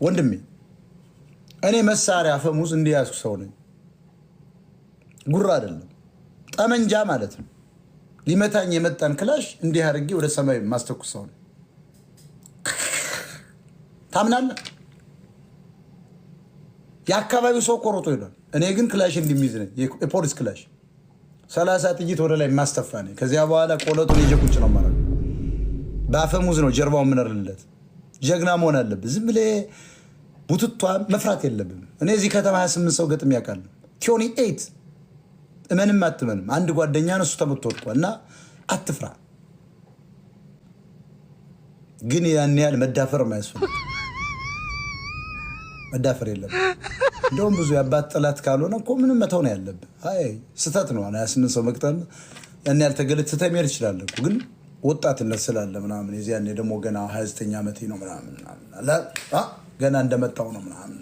ወንድሜ፣ እኔ መሳሪያ አፈሙዝ እንዲያዝኩ ሰው ነኝ። ጉራ አይደለም፣ ጠመንጃ ማለት ነው። ሊመታኝ የመጣን ክላሽ እንዲህ አድርጌ ወደ ሰማይ ማስተኩስ ሰው ነኝ። ታምናለህ? የአካባቢው ሰው ቆርጦ ይሏል። እኔ ግን ክላሽ እንደሚይዝ ነኝ። የፖሊስ ክላሽ 30 ጥይት ወደ ላይ ማስተፋ ነኝ። ከዚያ በኋላ ቆለጡን ይዤ ቁጭ ነው የማደርገው። በአፈሙዝ ነው ጀርባው የምንርልለት። ጀግና መሆን አለብህ። ዝም ብለህ ቡትቷ መፍራት የለብም። እኔ እዚህ ከተማ 28 ሰው ገጥሜ ያውቃለሁ። 28፣ እመንም አትመንም አንድ ጓደኛ እሱ ተመቶ ወድቋል። እና አትፍራ፣ ግን ያን ያህል መዳፈር የማያስፈልግ መዳፈር የለብም። እንደውም ብዙ የአባት ጠላት ካልሆነ እኮ ምንም መተው ነው ያለብህ። አይ ስህተት ነው። 28 ሰው መቅጠም ያን ያህል ተገለጥ ትተህ መሄድ ትችላለህ እኮ፣ ግን ወጣትነት ስላለ ምናምን የዚያኔ ደግሞ ገና 29 ዓመቴ ነው ምናምን ገና እንደመጣው ነው ምናምን።